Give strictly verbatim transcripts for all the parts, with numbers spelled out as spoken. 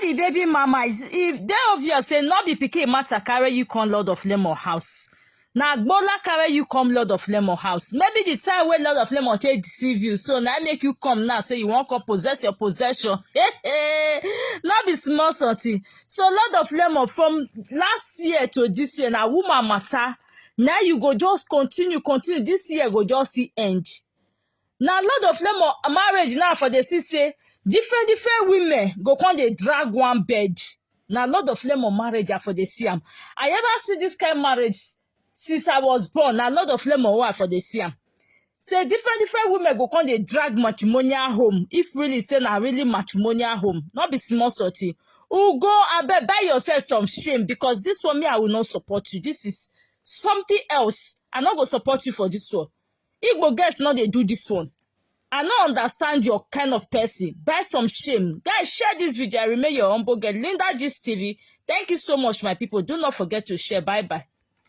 The baby mama is, if dey obvious say no be pikin matter carry you come Lord of Lemon house. Na gbola carry you come Lord of Lemon house. Maybe the time wey Lord of Lemon take deceive you, so na make you come now say you wan come possess your possession. No be small something. So Lord of Lemon, from last year to this year, na woman matter. Now you go just continue, continue. This year go just see end. Now Lord of Lemon marriage now for the see say different different women go come dey drag one bed. Now Lord of Lemon marriage I for the see am. I ever see this kind marriage since I was born. Now Lord of Lemon who I for the see am. Say different different women go come dey drag matrimonial home. If really say na really matrimonial home, not be small sorty. Ugo, abeg buy yourself some shame, because this one me I will not support you. This is something else. I not go support you for this one. Igbo girls no dey do this one. I no understand your kind of person. Buy some shame. Guys, share this video. I remain your humble girl, Linda Gist T V. Thank you so much, my people. Do not forget to share. Bye bye.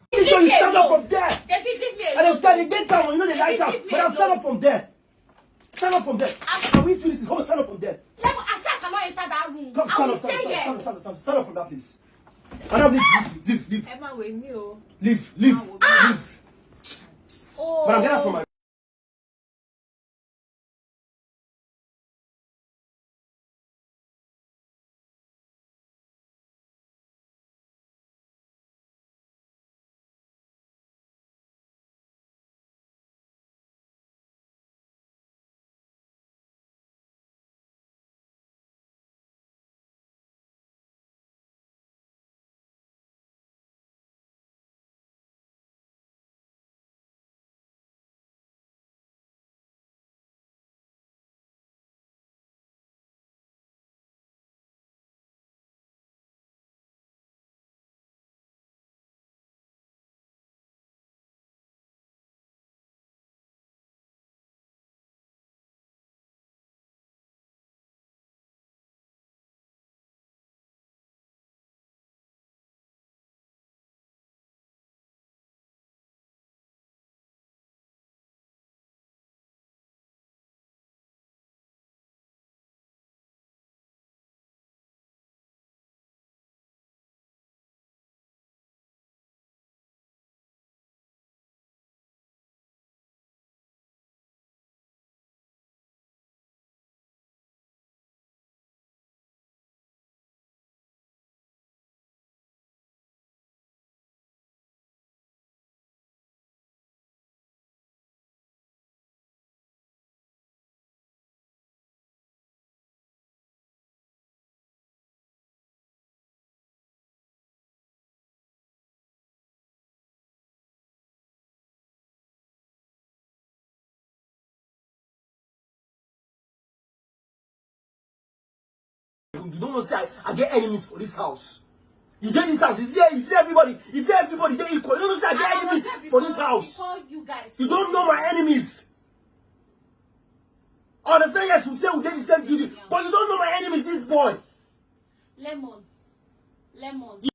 Because you stand up from there. David, leave me And alone. I'm telling you, get down. You know they David, like leave that. me But I'm stand alone. Up from there. Stand up from there. Can we finish this? Come and stand up from there. Level, I said I cannot enter that room. Come, I stand will up, stand up, stay stand here. up, stand up, stand up, stand up from that place. Stand up, leave, leave, leave, leave, Emma, with me, oh. leave, leave, leave. Oh. But I'm getting from my You don't know say I, I get enemies for this house. You get this house. You see, you see everybody. You see everybody. They equal. You don't know say I get I was enemies there for before, this house. Before you guys. You don't know my enemies. I understand? Yes, we say we get the same building, but you don't know my enemies. This boy. Lemon. Lemon.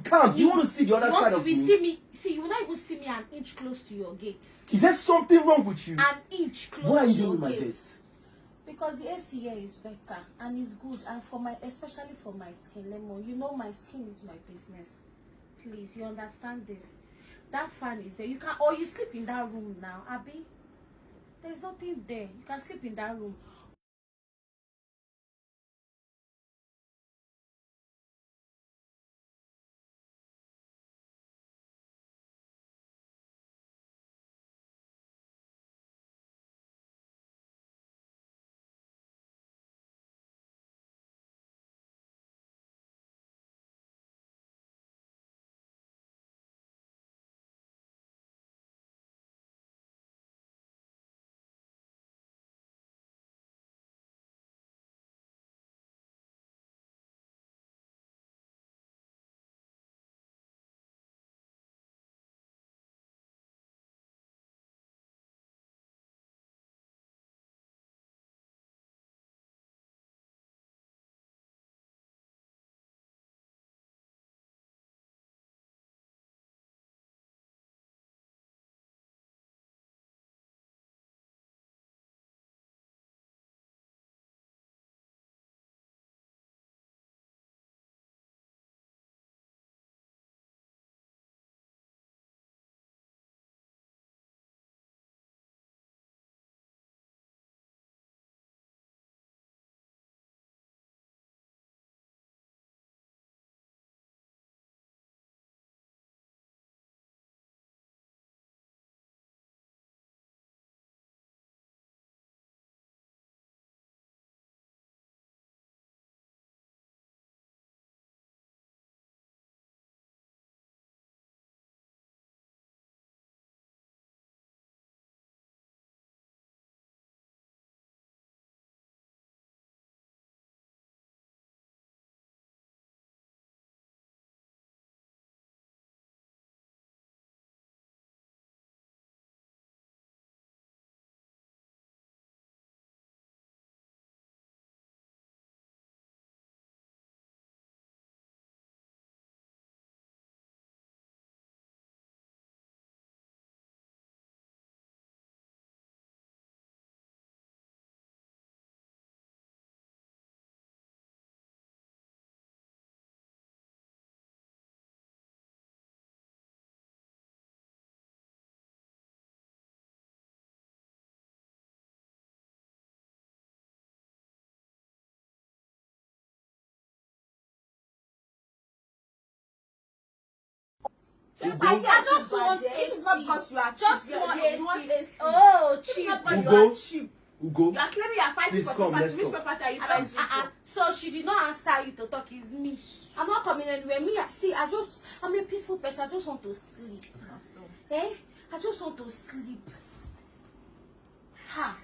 Come, you want to see the other You want- side if of you me? see me, see, you will not even see me an inch close to your gate. Is there something wrong with you? An inch close Why are to you your doing my gate. best? Because the A C here is better and it's good, and for my, especially for my skin, Lemon. You know my skin is my business. Please, you understand this. That fan is there. You can, or you sleep in that room now, Abby. There's nothing there. You can sleep in that room. Sheba, you I are just too want bad, eh? It's A C. Not because you are Just cheap. You want are- you want A C. A C. Oh, It's cheap. not because you Ugo. Are cheap. Ugo, You are claiming you are fighting please for come, property. let's Which talk. Property are you fighting for? So she did not answer you to talk. Is me. I'm not coming anywhere. Me, I- see, I just, I'm a peaceful person. I just want to sleep. Eh? I just want to sleep. Ha.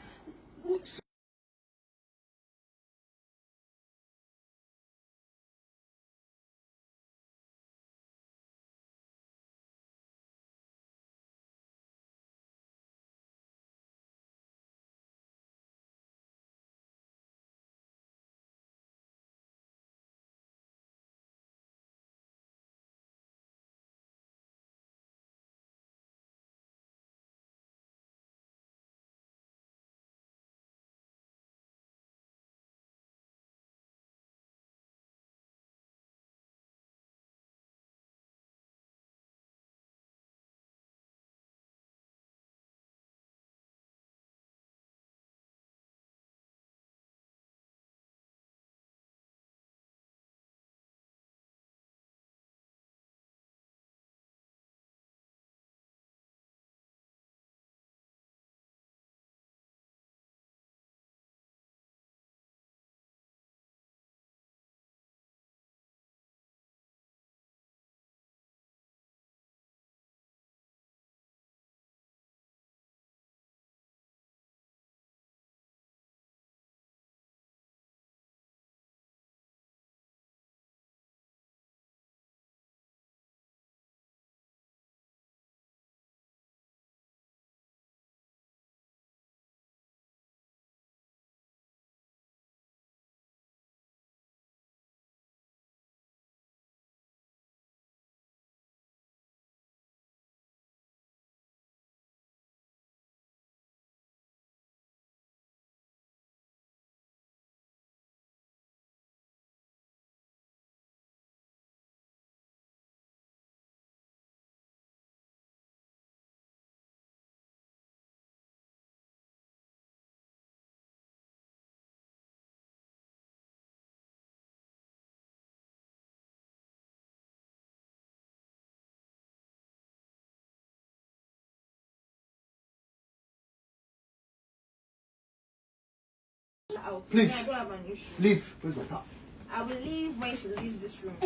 Out. Please. Me, I don't have an issue. Leave. Where's my car? I will leave when she leaves this room.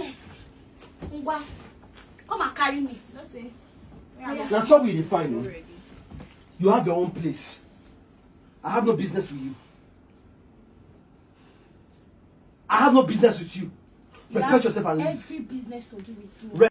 Ngwa, come and carry me. Just say. Yeah. Na trouble you dey find o. Already. You have your own place. I have no business with you. I have no business with you. Respect yourself and leave. Every business to do with you. Re-